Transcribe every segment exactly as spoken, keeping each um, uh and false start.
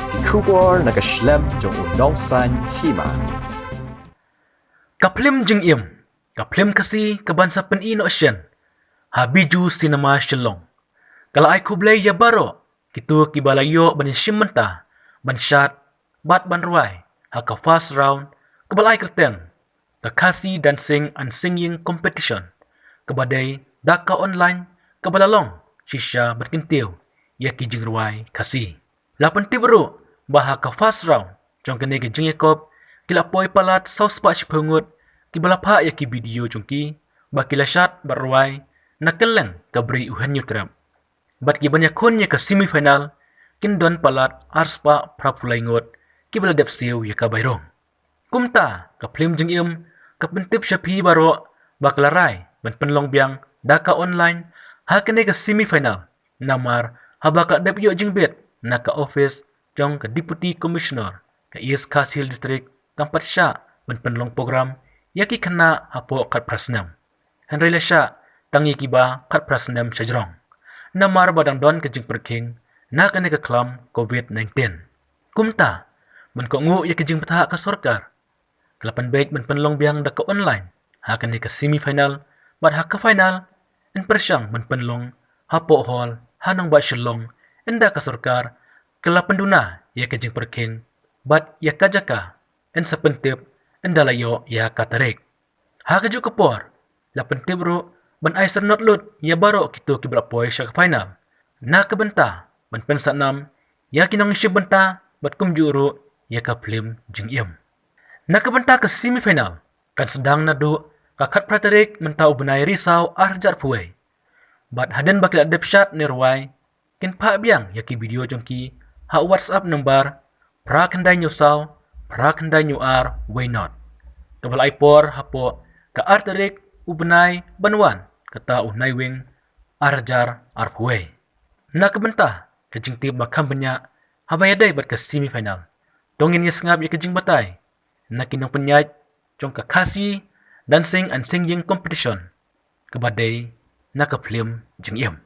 Ki khubor na ka shlem jong u Nongsaiñ Hima. Ka phlim Jingim, ka phlim Khasi kaban sa pyni noh shen ha Bijou Cinema Shillong, ka la ai khublei ïa baroh kito kiba la ïoh ban ïashim bynta, ban shad bad ban rwai ha ka first round kaba la ai kyrteng ka Khasi Dancing and Singing Competition, kaba dei da ka online, kaba la long shisha ban kyntiew ïa ki jingrwai Khasi. La pyntip ruh ba ha ka first round jong kane ka jingïakop ki la poi palat saw spah shiphew ngut kiba la phah ïa ki video jong ki ba ki la shad bad rwai na kylleng ka Bri U Hynñiewtrep. Bad kiban ïakhun ïa ka semi final kin don palat ar spah phra phew lai ngut kiba la dep siew ïa ka bai rung. Kumta ka phlim Jingim ka pyntip sha phi baroh ba ka la rai ban pynlong biang da ka online ha kane ka semi final, namar haba ka la dep ïoh jingbit na ka office jong ka Deputy Commissioner ka East Khasi Hills District, kam pat shah ban pynlong program ïa ki khynnah hapoh khatphra snem. Hynrei la shah tang ïa kiba khatphra snem shajrong, namar ba dang don ka jingpyrkhing na kane ka khlam covid nineteen. Kumta, ban kohnguh ïa ka jingbthah ka sorkar, ka la pynbeit ban pynlong biang da ka online ha kane ka semi final, bad ha ka final yn pyrshang ban pynlong hapoh hall ha nongbah Shillong, ynda ka sorkar ka la pynduna ïa ka jingpyrkhing bad ïa ka jaka yn sa pyntip ynda la ïoh ïa ka tarik. Ha kajuh ka por, la pyntip ruh ban ai syrnod lut ïa baroh kito kiba la poi sha ka final, na ka bynta ban pynsah nam ïa ki nongïashim bynta bad kumjuh ruh ïa ka phlim Jingim. Na ka bynta ka semi final kan sdang naduh ka khatphra tarik mynta u bnai Risaw ar hajar arphew wei. Bad hadien ba ki la dep shad ne rwai, kin phah biang ïa ki video jong ki ha WhatsApp number phra khyndai hynñiew saw phra khyndai hynñiew ar wei nod, kaba la ai por hapoh ka ar tarik u bnai ban wan, kata u Naiwieng ar hajar arphew wei. Na ka bynta ka jingtip ba kham bniah haba ïadei bad ka semi final, to ngin ïa sngap ïa ka jingbatai na ki nongpynïaid jong ka Khasi Dancing and Singing Competition, kaba dei na ka phlim Jingim.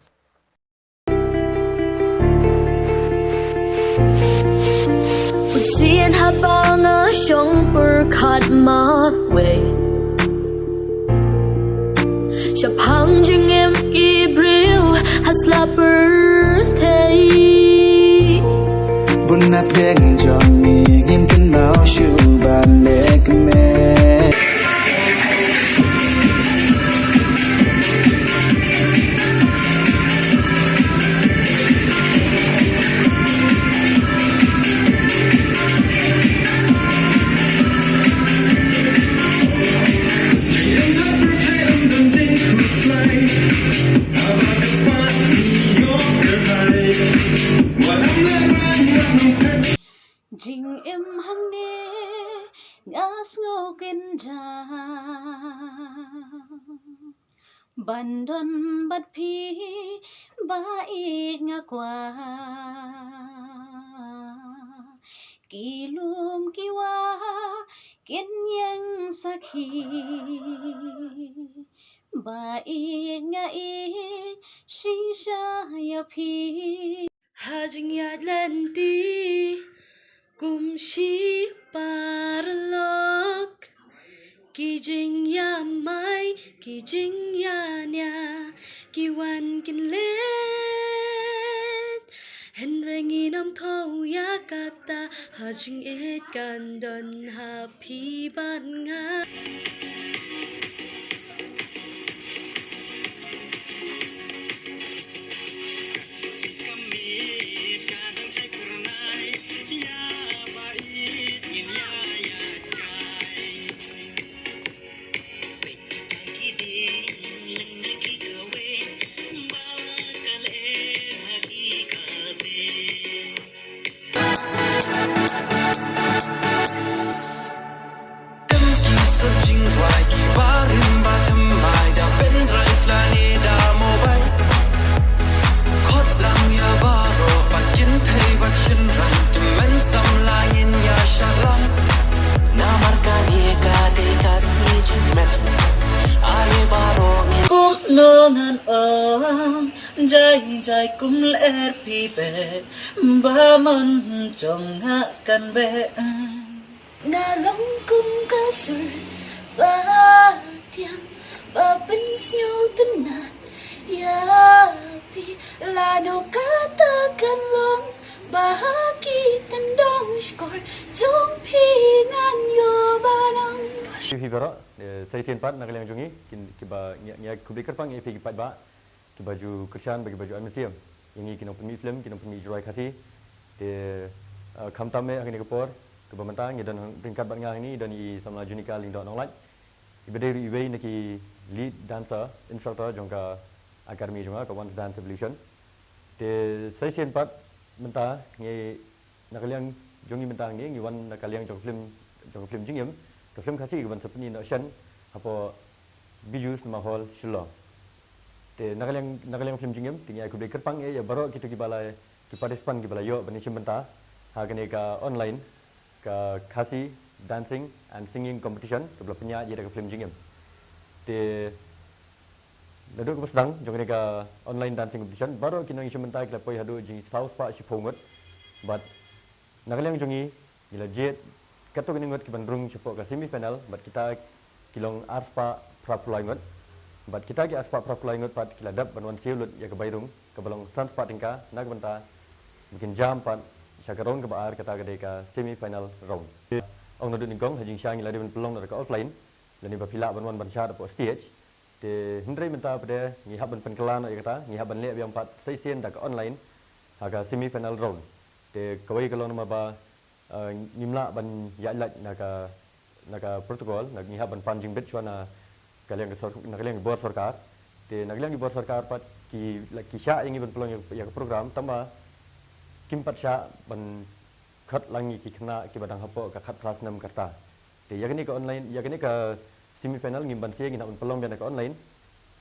Sien haba nga shong pyrkhat marwei shaphang jingim ki briew ha sla pyrthei. Bun na pdeng jong ngi ngim kynmaw shuh ban leh kmen. Jingim hangne nga sngew kynja ban don bad phi, ba ïeit nga kwah. Ki lum ki wah kin ïeng sakhi, ba ïeit nga ïeit shisha ïa phi. Ha jingïaid lynti kum shi paralok, ki jingïamai ki jingïania ki wan kin leit. Hynrei ngin ym thaw ïa kata, ha jingïeit kan don ha phi bad nga. Jai kum ler phi be ba mon jong nga kan be. Nga long kum ka sur ba tiang ba pynsngew tynnat ïa phi, lano kata kan long ba ki tyndong shkor jong phi ngan ïoh ban ong. Phi baroh, eh, sa shisien pat na ka liang jong ngi, kin, kiba ngi, ngi khublei kyrpang ïa phi ki paidbah kiba ju kyrshan bad kiba ju ai mynsiem ïa ngi ki nongpynmih film, ki nongpynmih jingrwai Khasi. Te, eh, khamtam eh ha kane ka por kaba mynta ngi don ryngkat bad nga hangne, don i samla Junika Lyngdoh Nonglait, iba dei ruh iwei na ki lead dancer instructor jong ka academy jong nga, ka Once Dance Evolution. Te sa shisien pat mynta ngi, na ka liang jong ngi mynta hangne ngi wan na ka liang jong ka film, jong ka film jingim, ka film Khasi kaban sa pyni noh shen hapoh Bijou Cinema Hall Shillong. Te na ka liang, na ka liang film jingim te ngi ai khublei kyrpang eh ïa baroh kito kiba la, ki participant kiba la ïoh ban ïashim bynta ha kane ka online, ka Khasi Dancing and Singing Competition kaba la pynïaid ïa ka film jingim. Te naduh kaba sdang jong kane ka online dancing competition, baroh ki nongïashim bynta ki la poi haduh jingsaw spah shiphew ngut. Bad na ka liang jong ngi, ngi la jied katto katne ngut kiban rung shapoh ka semi final, bad kita ki long ar spah phra phew lai ngut. Bad kita ki ar spah phra phew lai ngut pat ki la dep ban wan siew lut ïa ka bai rung kaba long san spah tyngka na ka bynta ba kin jam pat sha ka round kaba ar, kata ka dei ka semi final round. Ong naduh nyngkong ha jingshisha ngi la dei ban pynlong da ka offline, lane ba phi lah ban wan ban shad hapoh stage. Te hynrei mynta pat de ngi hap ban pynkylla noh ïa kata, ngi hap ban leh biang pat sa shisien da ka online ha ka semi final round. Te kawei ka long namar ba, eh, ngim lah ban ïaid lait na ka, na ka protocol, na, ngi hap ban pan jingbit shuwa na ka liang ka sor-, na ka liang ka bor sorkar. Te na ka liang ka bor sorkar pat ki, la, ki shah ïa ngi ban pynlong ïa, ïa ka program, tangba kim pat shah ban khot lang ïa ki khynnah kiba dang hapoh ka khatphra snem ka rta. Te ïa kane ka online, ïa kane ka semi final ngim banse, ngin hap ban pynlong biang da ka online.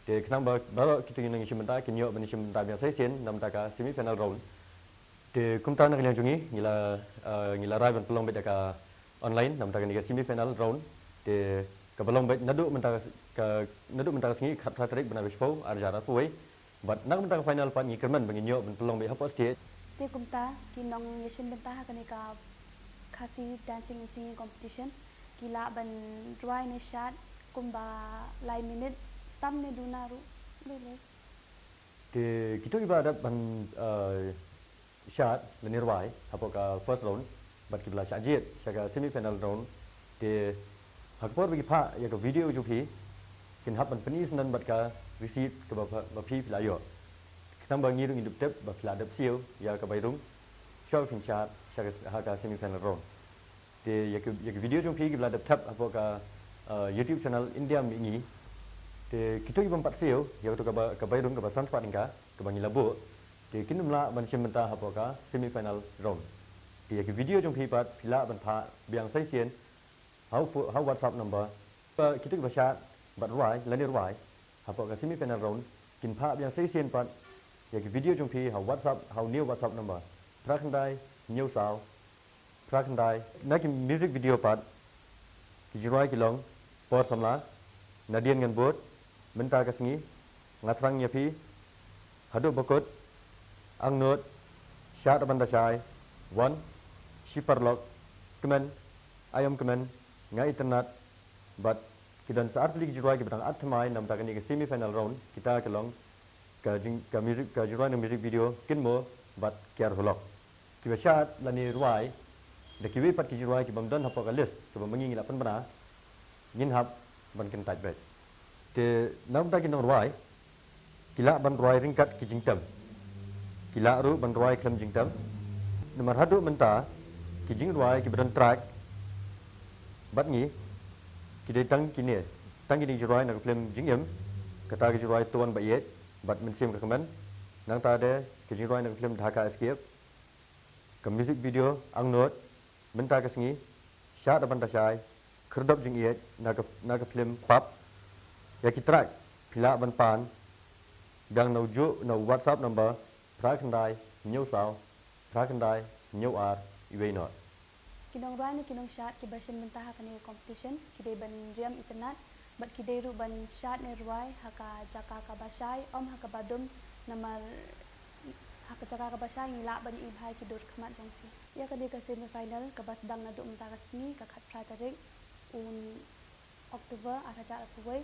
Te khnang ba baroh kito ki nongïashim bynta kin ïoh ban ïashim bynta biang sa shisien na bynta ka semi final round. Te kumta na ka liang jong ngi, ngi la, eh, ngi la rai ban pynlong beit da ka online na bynta kane ka semi final round. Te kaba long beit naduh mynta ka, ka, naduh mynta ka sngi, khatphra tarik bnai ba shiphew, ar hajar arphew wei. Bad na ka bynta ka final pat ngi kyrmen ba ngin ïoh ban pynlong beit hapoh stage. Te kumta ki nongïashim bynta ha kane ka Khasi Dancing and Singing Competition ki lah ban rwai ne shad kumba lai minit, tam ne duna ruh, lei lei. Te kito kiba dep ban, eh, shad lane rwai hapoh ka first round bad kiba la shah jied sha ka semi final round, te ha ka por ba ki phah ïa ka video jong phi, kin hap ban pyni syndon bad ka receipt kaba, ba phi, phi la ïoh. Khnang ba ngi ruh ngin dup tip ba phi la dep siew ïa ka bai rung shuwa ba phin shad sha ka, ha ka semi final round. Te ïa ka, ïa ka video jong phi kiba la dep thep hapoh ka, eh, YouTube channel India Mihngi. Te kito kibym pat siew ïa kato kaba, ka bai rung kaba san spah tyngka kaba ngi la buh, te kin ym lah ban shim bynta hapoh ka semi final round. Te ïa ka video jong phi pat phi lah ban phah biang sa shisien ha u pho-, ha u WhatsApp number. Ba kito kiba shad bad rwai lane rwai hapoh ka semi final round kin phah biang sa shisien pat ïa ka video jong phi ha u WhatsApp, ha une u WhatsApp number: phra khyndai hynñiew saw phra khyndai. Na ki music video pat ki jingrwai ki long: Por Samla, Nadien Ngan Bud, Mynta Ka Sngi, Nga Thrang Ïa Phi, Haduh Ba Kut, Angnud, Shad Haban Da Shai, Wan, Shi Paralok, Kmen, Aïom Kmen, Nga Itynnad. Bad ki don sa artylli ki jingrwai kiba dang at thymmai na bynta kane ka semi final round. Kita ki long ka jing, ka music, ka jingrwai na music video Kynmaw bad Kiar Hulok. Kiba shad lane rwai da kiwei pat ki jingrwai kibym don hapoh ka list kaba ma ngi ngi la pynbna, ngin hap ban kyntait beit. Te na bynta ki nongrwai, ki lah ban rwai ryngkat ki jingtem, ki lah ruh ban rwai khlem jingtem. Namar haduh mynta ki jingrwai kiba don track bad ngi ki dei tang kine, tang kine ki jingrwai na ka film Jingim, kata ka jingrwai To Wan Ba Ïeit bad Mynsiem Ka Kmen, nangta de ka jingrwai na ka film Dhaka Escape, ka music video Angnud, Mynta Ka Sngi, Shad Haban Da Shai, Khyrdop Jingïeit na ka, na ka film Pap. Ïa ki track phi lah ban pan biang na u ju, na u WhatsApp number phra khyndai hynñiew saw phra khyndai hynñiew ar iwei nod. Ki nongrwai ne ki nongshad kiba shim bynta ha kane ka competition ki dei ban riam itynnad bad ki dei ruh ban shad ne rwai ha ka jaka kaba shai, ym ha kaba dum, namar Ka jaka kaba shai ngi lah ban ïohi bha ïa ki dur khmat jong phi. Ïa kane ka semi final kaba sdang naduh mynta ka sngi ka khatphra tarik u October ar hajar arphew wei.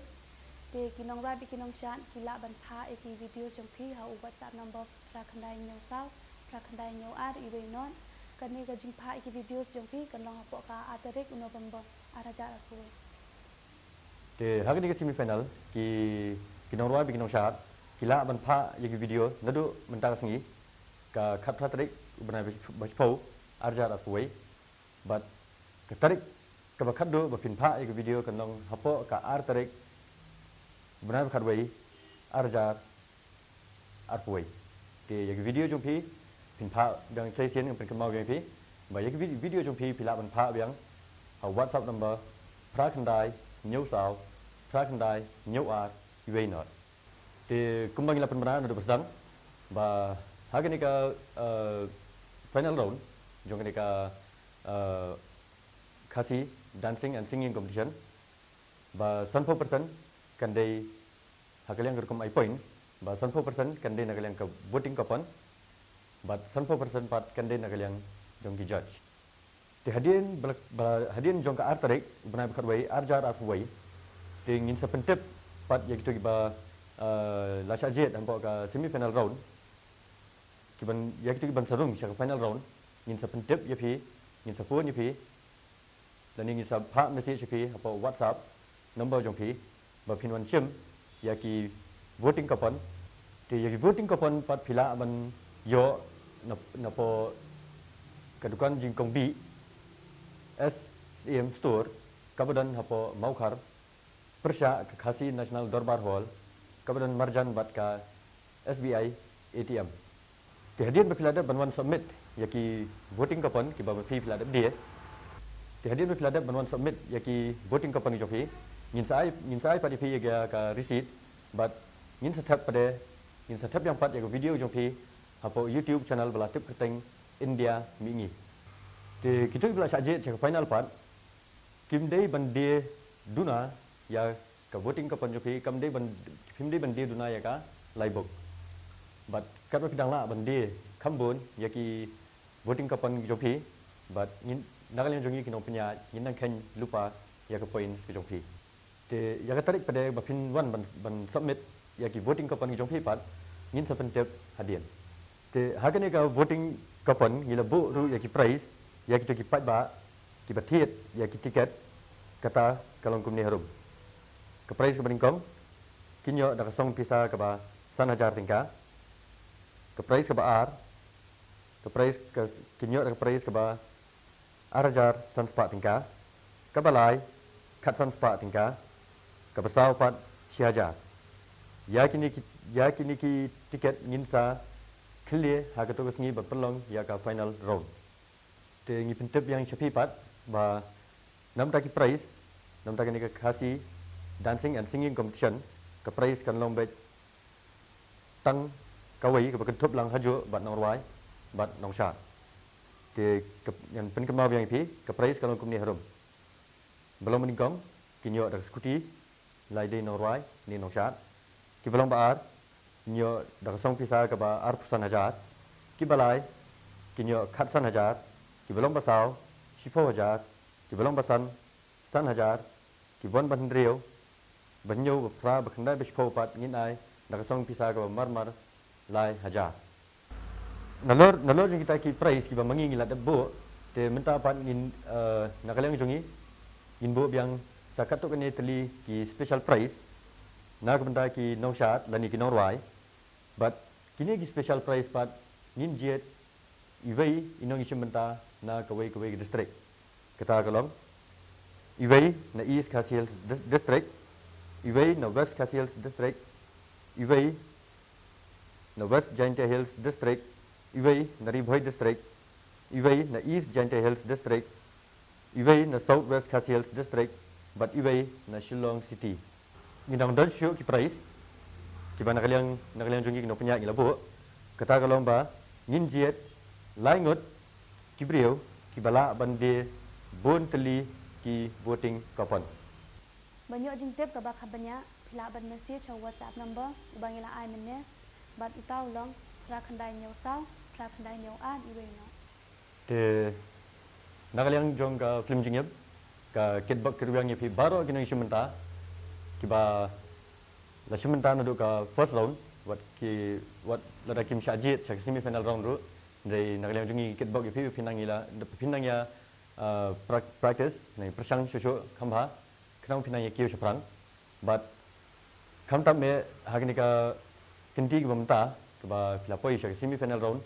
Te ki nongrwai bad ki nongshad ki lah ban phah ïa ki video jong phi ha u WhatsApp number phra khyndai hynñiew saw phra khyndai hynñiew ar uwei not. Kane ka jingphah ïa ki video jong phi kan long hapoh ka ar tarik u November ar hajar arphew wei. Te ha kane ka semi final ki ki nongrwai bad ki nongshad ki lah ban phah ïa ki video naduh mynta ka sngi ka khatphra tarik u bnai ba shiphew ar hajar arphew wei. Bad ka tarik kaba khatduh ba phin phah ïa ki video kan long hapoh ka ar tarik u bnai ba khatwei ar hajar arphew wei. Te ïa ki video jong phi phin phah biang sa shisien, ngan pynkynmaw biang ïa phi ba ïa ki vid- video jong phi phi lah ban phah biang ha WhatsApp number phra khyndai hynñiew saw phra khyndai hynñiew ar uwei not. Te kumba ngi la pynbna naduh ba sdang ba ha kane ka eh, final round jong kane ka eh, Khasi Dancing and Singing Competition ba sanphew percent kan dei ha ka liang ka rukom ai point, ba sanphew percent kan dei na ka liang ka voting coupon, bad sanphew percent pat kan dei na ka liang jong ki judge. Te hadien ba la- ba la- hadien jong ka ar tarik u bnai ba khatwei ar hajar arphew wei, te ngin sa pyntip pat ïa kito kiba eh, la shah jied hapoh ka semi final round, kiban ïa kito kiban sa rung sha ka final round, ngin sa pyntip ïa phi, ngin sa phone ïa phi lane ngin sa phah message ïa phi hapoh WhatsApp number jong phi ba phin wan shim ïa ki voting coupon. Te ïa ki voting coupon pat phi lah ban ïoh na- napoh ka dukan jingkong bih S C M Store kaba don hapoh Mawkhar, pyrshah ka Khasi National Dorbar Hall, kaba don marjan bad ka S B I A T M. Te hadien ba phi la dep ban wan submit ïa ki voting coupon kiba ma phi phi la dep die. Te hadien ba phi la dep ban wan submit ïa ki voting coupon ki jong phi, ngin sa ai ngin sa ai pat ïa phi ïa ka receipt, bad ngin sa thep pat de ngin sa thep ïa pat ïa ka video jong phi hapoh YouTube channel ba la tip kyrteng India Mihngi. Te kito kiba la shah jied sha ka final pat kim dei ban die duna ïa ka voting coupon jong phi, kam dei ban phim dei ban die duna ïa ka lai bok. Bad katba phi dang lah ban die kham bun ïa ki voting coupon jong phi, bad ngin na ka liang jong ngi ki nongpynïaid ngin nang kheiñ lypa ïa ka points ka jong phi. Te ïa ka tarik pat de ba phin wan ban ban submit ïa ki voting coupon ki jong phi pat ngin sa pyntip hadien. Te ha kane ka voting coupon ngi la buh ruh ïa ki prize ïa kito ki paidbah kiba thied ïa ki tiket. Kata ka long kumne harum. Ka prize kaba nyngkong kin ïoh da ka song pisa kaba san hajar tyngka. Ka prize kaba ar ka prize ka kin ïoh da ka prize kaba ar hajar san spah tyngka. Kaba lai khatsan spah tyngka. Kaba saw pat shi hajar. Ïa kine ki ïa kine ki tiket ngin sa khlieh ha kato ka sngi ba pynlong ïa ka final round. Te ngi pyntip biang sha phi pat ba namta ki prize namta kane ka Khasi Dancing and Singing Competition ka prize kan long beit tang kawei kaba kynthup lang hajuh bad nongrwai bad nongshad. Te ka ngan pynkynmaw biang ïa phi ka prize ka long kumne harum. Ba long ba nyngkong kin ïoh da ka scooty lai dei nongrwai ne nongshad. Kiba long ba ar kin ïoh da ka song pisa kaba arphew san hajar. Kiba lai kin ïoh khatsan hajar. Kiba long ba saw shiphew hajar. Kiba long ba san san hajar. Kiba wan ba hynriew ba hynñiew ba phra ba khyndai ba shiphew pat ngin ai da ka song pisa kaba marmar lai hajar. Nalor nalor jong kita ki prize kiba ma ngi ngi la dep buh te mynta pat ngin na ka liang jong ngi ngin buh biang sa katto katne tylli ki special prize na ka bynta ki nongshad lane ki nongrwai. Bad kine ki special prize pat ngin jied iwei i nongïashim bynta na kawei kawei ka district. Kata ka long iwei na East Khasi Hills District, iwei na West Khasi Hills District, iwei na West Jaintia Hills District, iwei na Ri Bhoi District, iwei na East Jaintia Hills District, iwei na South West Khasi Hills District bad iwei na Shillong City. Ngi dang don shuh ki prize kiba na ka liang na ka liang jong ngi ki nongpynïaid ngi la buh. Kata ka long ba ngin jied lai ngut ki briew kiba lah ban die bun tylli ki voting coupon. Ban ïoh jingtip kaba kham bniah phi lah ban message ha WhatsApp number uba ngi la ai mynne bad uta u long Phra khyndai hynñiew saw, phra khyndai hynñiew ar, iwei noh. Te na ka liang jong ka film jingim, ka kitbok kitrwiang ïa phi baroh ki nongïashim bynta kiba la shim bynta naduh ka first round, wat ki, wat lada kim shah jied sha ka semi final round ruh. Hynrei na ka liang jong ngi kitbok ïa phi, phin nang ïa la, phin nang ïa, uh, pra-, practice, nang pyrshang shuh shuh kham bha, khnang phin nang ïa kiew shaphrang. Bad khamtam eh ha kane ka kynti kaba mynta kaba phi la poi sha ka semi final round.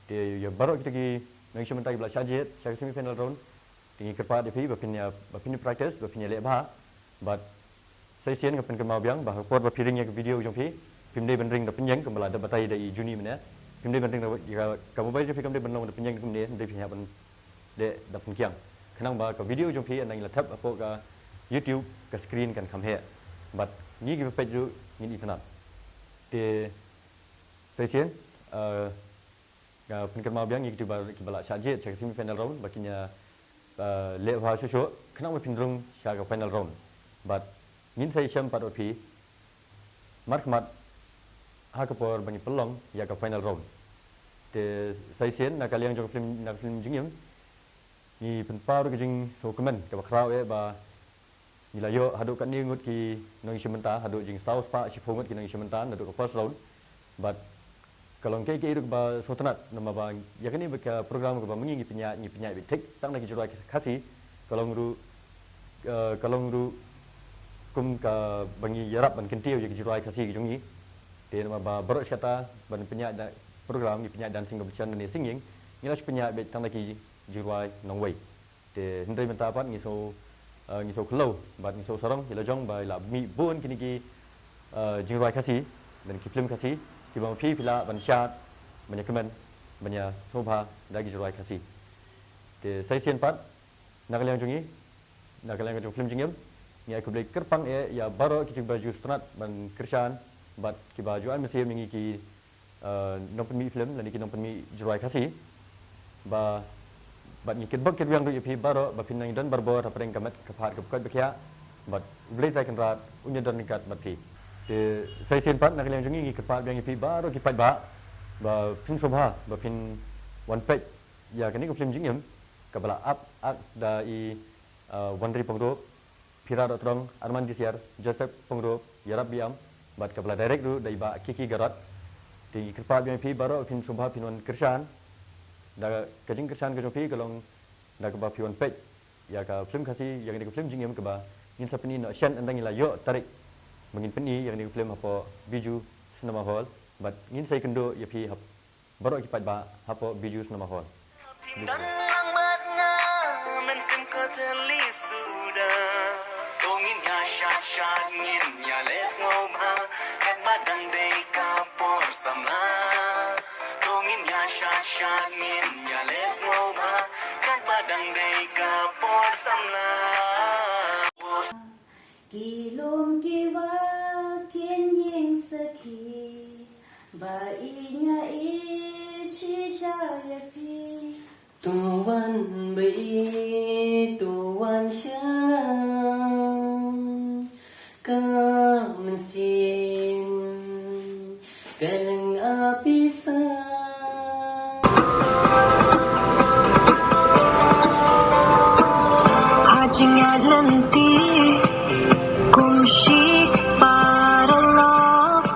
Te ïa baroh kita ki nongïashim bynta kiba la shah jied sha ka semi final round, te ngi kyrpad ïa phi ba phin ïa, ba phin ïa practice, ba phin ïa leh bha. Bad sa shisien nga pynkynmaw biang ba ha ka por ba phi ring ïa ka video jong phi, phim dei ban ring da pynïeng kumba la dep batai da i Juni mynne. Phim dei ban ring da ka, ka mobile jong phi kam dei ban long da pynïeng kumne, hynrei phi hap ban dei da pynkiang. Khnang ba ka video jong phi ynda ngi la thep hapoh ka YouTube, ka screen kan kham heh. Bad ngi kiba peit ruh ngin itynnad. Te sa shisien, eh, nga pynkynmaw biang ïa kito ba, kiba la shah jied sha ka semi final round ba kin ïa, eh, leh bha shuh shuh khnang ba phin rung sha ka final round. Bad ngin sa ïashem pat bad phi markhmat ha ka por ba ngi pynlong ïa ka final round. Te sa shisien na ka liang jong ka film, na ka film jingim, ngi pynpaw ruh ka jingsngewkmen kaba khraw eh ba ngi la ïoh haduh katne ngut ki nongïashim bynta, haduh jingsaw spah shiphew ngut ki nongïashim bynta naduh ka first round. Bad ka long kaei kaei ruh kaba sngewtynnat namar ba ïa kane ba ka program kaba ma ngi ngi pynïaid, ngi pynïaid beit thik tang na ki jingrwai Khasi, ka long ruh, eh, ka long ruh kum kaba ngi ïarap ban kyntiew ïa ki jingrwai Khasi ki jong ngi. Te namar ba baroh shi katta ban pynïaid da program ngi pynïaid dancing competition ne singing, ngi la shu pynïaid beit tang na ki jingrwai nongwei. Te hynrei mynta pat ngi sngew, eh, ngi sngew khlaw bad ngi sngew sarong ïa la jong ba la mih bun kine ki, eh, jingrwai Khasi, lane ki film Khasi kiba ma phi phi lah ban shad, ban ïakmen, ban ïasngewbha da ki jingrwai Khasi. Te sa shisien pat na ka liang jong ngi, na ka liang jong film jingim, ngi ai khublei kyrpang eh ïa baroh ki jong kiba ju sngewtynnat ban kyrshan bad kiba ju ai mynsiem ïa ngi ki, eh, nongpynmih film lane ki nongpynmih jingrwai Khasi. Ba, bad ngi kitbok kitrwiang ruh ïa phi baroh ba phin nang don barabor hapdeng ka met ka phad kaba koit ba khiah. Bad U Blei Trai Kynrad un ïadon ryngkat bad phi. Te sa shisien pat na ka liang jong ngi ngi kyrpad biang ïa phi baroh ki paidbah ba phin sngewbha ba phin wan peit ïa kane ka film jingim kaba la ap act da i, eh, Wanri Pangrop, Phira Dohtdong, Arman Disiar, Joseph Pangrop, Ïarap Biam, bad kaba la direct ruh da i Bah Kiki Garot. Te ngi kyrpad biang ïa phi baroh phin sngewbha phin wan kyrshan. Da ka jingkyrshan ka jong phi ka long da kaba phi wan peit ïa ka film Khasi, ïa kane ka film jingim kaba ngin sa pyni noh shen ynda ngi la ïoh tarik ba ngin pyni ïa kane ka film hapoh Bijou Cinema Hall. Bad ngin sa ïakynduh ïa phi hap baroh ki paidbah hapoh Bijou Cinema Hall. Pyndonkam lang bad nga, mynsiem ko thylli suda. To ngin ïa shad shad ngin ïa leh sngewbha, katba dang dei ka por samla. To ngin ïa shad shad ngin ïa leh sngewbha, katba dang dei ka por samla. Ki lum ki wah kin ïeng sakhi ba i nga i shisha ïa phi. To wan ba i, to wan sha nga. Ka mynsiem ka lynga pisa. Ha jingïaid lynti kum shi paralok,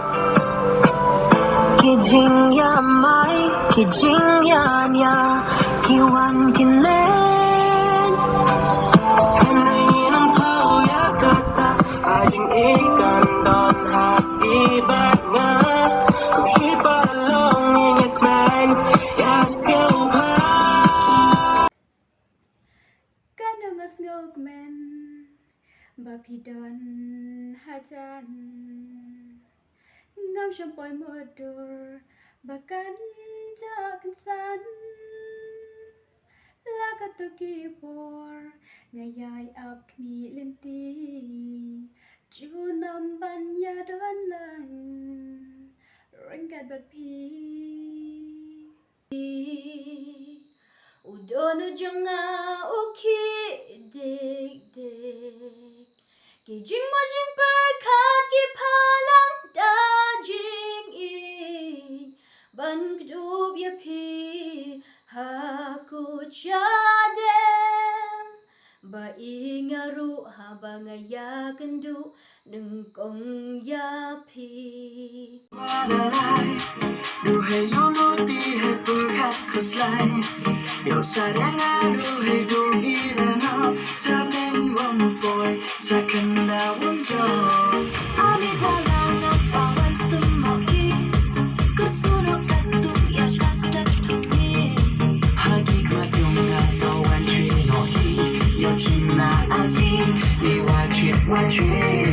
ki jingïamai, ki jingïania, ki wan ki leit. Hynrei ngam thaw ïa kata, ha jingïeit kan don ha phi bad nga. Kum shi paralok ngi ngeit man ïa sngewbha. Katno nga sngewkmen ba phi don hajan. Ngam shym poi mutdur ba kan jah kynsan. La katto ki por nga ïai ap khmih lynti, junom ban ïadon lang ryngkat bad phi. U don u jong nga u khih dik dik. Ki jingmut jingpyrkhat ki phalang da jingïeit. Ban kdup ïa phi ha ku chadem, ba i nga ruh haba nga ïa kynduh nyngkong ïa phi. Duhai ïoh loti hai pyrkhat khuslai. Ïoh sarang aru hai duh i ranop. Sa beng wang poi sa kynda wang jop. Ami wala na pawan tumok ki. Kusuno katu ya kastak tumi. Hagi kma tung na pawan chino hi. Yo chima agi. Ni wajib wajib.